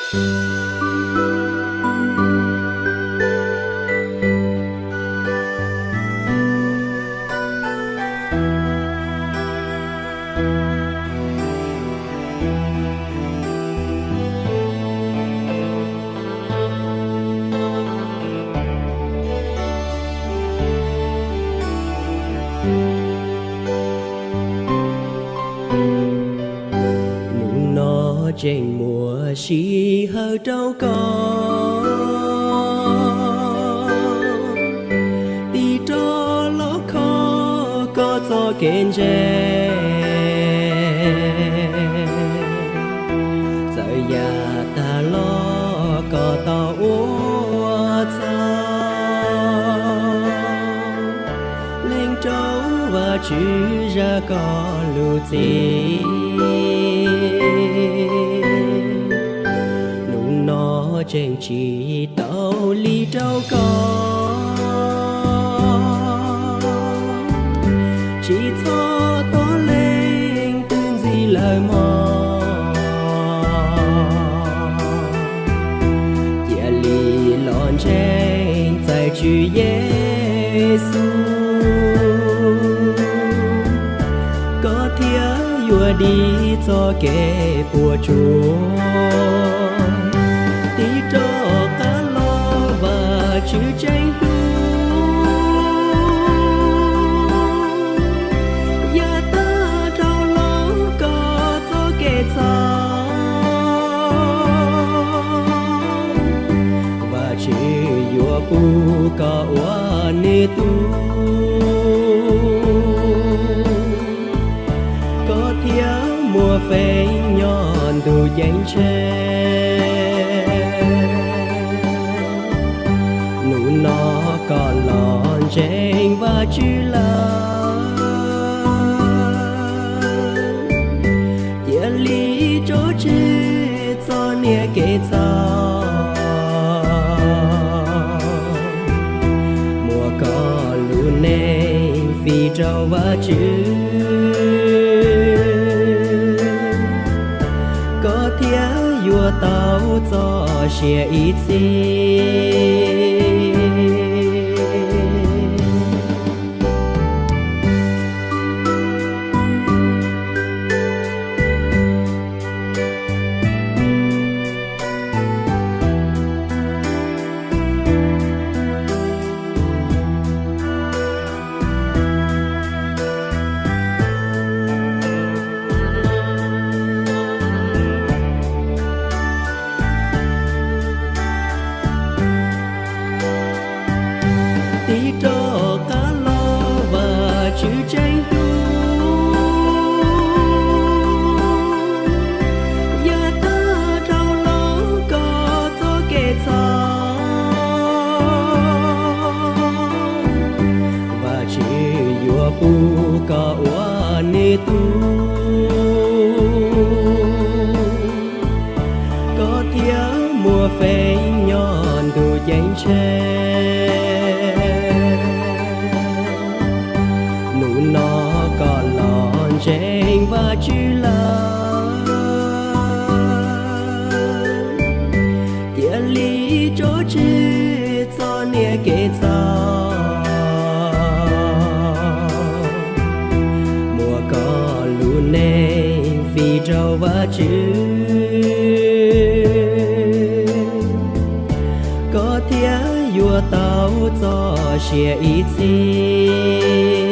Hnub no tseem muaj sij hawm rau koj tig rov los kho koj txoj kev ntse. Txawm yam tag los koj tau ua txhaum, lees rau Vajtswv zam koj lub txim. Hnub no tseem tsis tau lig rau koj, tsis txhob tos lees twb ntxiv lawm mog. Cia li los ntseeg txais Tswv Yexus, koj thiaj yuav dim txoj kev puas tsuaj. Tig rov qab los Vajtswv tseem hlub, yav tag dhau los koj txoj kev txhaum, Vajtswv yuav pub koj ua nws tug, koj thiaj muaj feem nyob ntuj ceeb tsheej. Hnub no koj los ntseeg Vajtswv lawm, cia li tso tseg txoj niag kev txhaum, muab koj lub neej fij rau Vajtswv, koj thiaj yuav tau txoj sia ib txhis. Tig rov qab los Vajtswv tseem hlub, yav tag dhau los koj txoj kev txhaum, Vajtswv yuav pub koj ua nws tug, koj thiaj muaj feem nyob ntuj ceeb tsheej. Hnub no koj los ntseeg Vajtswv lawm, cia li tso tseg txoj niag kev txhaum, muab koj lub neej fij rau Vajtswv, koj thiaj yuav tau txoj sia ib txhis.